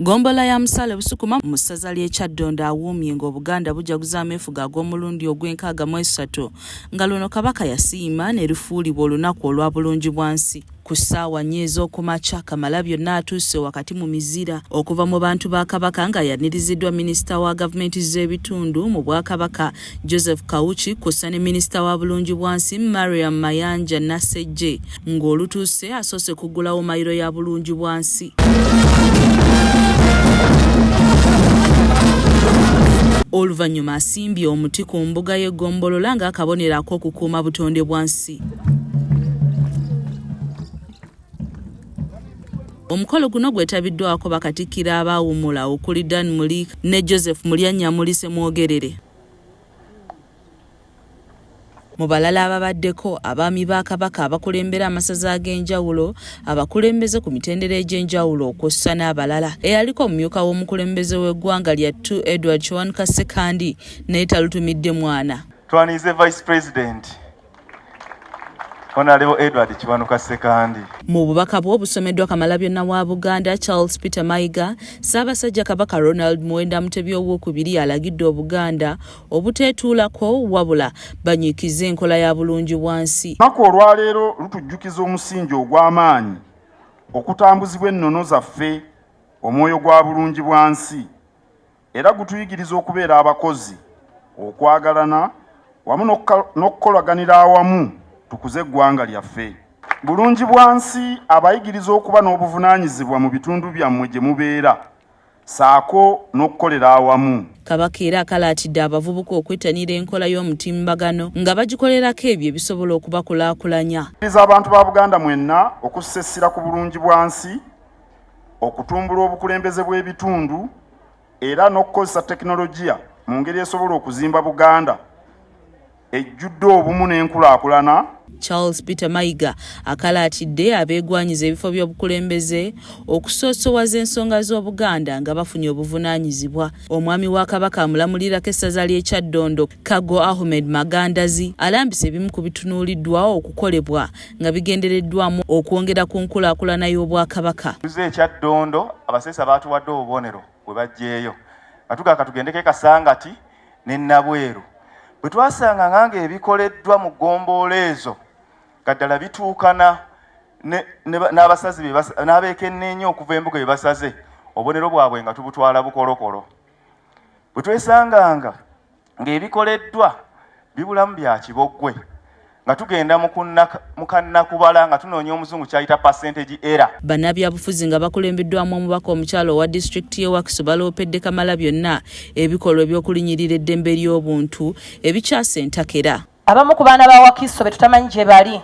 Ggombolola ya Musaale Busukuma mu ssaza ly'e Kyaddondo awuumye ng'Obuganda bujaguza ameefuga ag'omulundi ogw'enkaaga mu esatu nga luno Kabaka yasiima ne lufuulibwa olunaku olwa Bulungibwansi. Ku ssaawa nnya ez'okumakya, Kamalabyonna atuuse wakati mu mizira okuva mu bantu ba Kabaka nga yaniriziddwa minisita wa gavumenti z'ebitundu mu Bwakabaka Joseph Kawuki kw'ossa ne minisita wa Bulungibwansi Mariam Mayanja Nassejje ng'olutuuse asoose kuggulawo mayiro ya Bulungibwansi. Oluvannyuma asimbye omuti ku mbuga y'eggombolola ng'akabonero ak'okukuuma butonde bwa nsi. Omukolo guno gwetabiddwako bakatikkiro abaawummula okuli Dan Muliika ne Joseph Mulyannyamuli Ssemwogerere. Mu balala ababaddeko, abaami ba Kabaka abakulembera amasaza ag'enjawulo, abakulembeze ku mitendera egy'enjawulo okwossa n'abalala. Eyaliko omumyuka w'omukulembeze w'eggwanga lyattu Edward Kiwanuka Ssekandi naye talutumidde mwana. Twanirize Vice President Honorable Edward Kiwanuka Ssekandi. Mu bubaka bwe obusomeddwa Kamalabyonna wa Buganda Charles Peter Mayiga, Ssaabasajja Kabaka Ronald Muwenda Mutebi Owookubiri alagidde Obuganda obuteetuulako wabula banyiikize enkola ya Bulungibwansi. Olunaku olwaleero lutujjukiza omusingi ogw'amaanyi okutambuzibwa ennono zaffe, omwoyo gwa Bulungibwansi era gutuyigiriza okubeera abakozi, okwagalana wamu n'okukolaganira awamu tukuze eggwanga lyaffe. Bulungibwansi abayigiriza okuba n'obuvunaanyizibwa mu bitundu byammwe gye mubeera ssaako n'okukolera awamu. Kabaka era akalaatidde abavubuka okwettanira enkola y'omutimbagano nga bagikolerako ebyo ebisobola okubakulaakulanya. Nkubiriza abantu ba Buganda mwenna okussa essira ku Bulungibwansi, okutumbula obukulembeze bw'ebitundu era n'okukozesa tekinologiya mu ngeri esobola okuzimba Buganda ejjudde obumu n'enkulaakulana. Charles Peter Mayiga akalaatidde abeegwanyiza ebifo by'obukulembeze okusoosowaza ensonga z'Obuganda nga bafunye obuvunaanyizibwa. Omwami wa Kabaka amulamulirako essaza ly'e Kyaddondo, Kaggo Ahmed Magandazi alambise ebimu ku bitunuuliddwa okukolebwa nga bigendereddwamu okwongera ku nkulaakulana y'Obwakabaka. Tuzze e Kyaddondo, Abaseesa baatuwadde obubonero bwe baggyeeyo nga tugamba katugendeko e Kasangati ne Nabweru. Bwe twasanganga ng'ebikoleddwa mu ggombolola ezo nga ddala bituukana n'abasazi n'abeekenneenya okuva embuga bye basaze, obubonero bwabwe nga tubutwala bukolokolo. Bwe twesanganga ng'ebikoleddwa bibulamu bya kiboggwe nga tugenda mu kannakubala nga tunoonya omuzungu kyayita percentage error. Bannabyabufuzi nga bakulembeddwamu omubaka omukyala owa disitulikiti y'e Wakiso baloopedde Kamalabyonna ebikolwa eby'okulinyirira eddembe ly'obuntu ebikyasa entakera. Abamu ku baana ba Wakiso be tutamanyi gye bali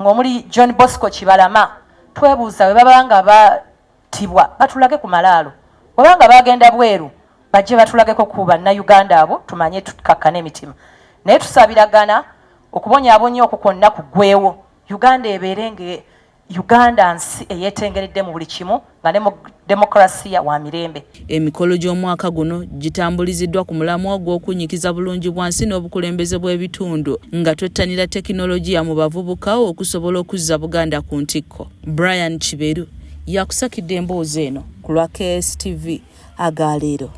ng'omuli John Bosco Kibalama twebuuza bwe baba nga battibwa batulage ku malaalo, bwe baba nga baagenda bweru bajje batulageko ku Bannayuganda abo tumanye tukakkane emitima. Naye tusabiragana okubonyaabonya okwo kwonna kuggwewo, Uganda ebeere nga Uganda nsi eyeetengeredde mu buli kimu nga ne mu demokulasiya wa mirembe. Emikolo gy'omwaka guno gitambuliziddwa ku mulamwa ogw'okunnyikiza bulungibwansi n'obukulembeze bw'ebitundu nga twettanira tekinologiya mu bavubuka okusobola okuzza Buganda ku ntikko. Brian Kiberu yakusakidde emboozi eno ku lwa KSTV Agaleero.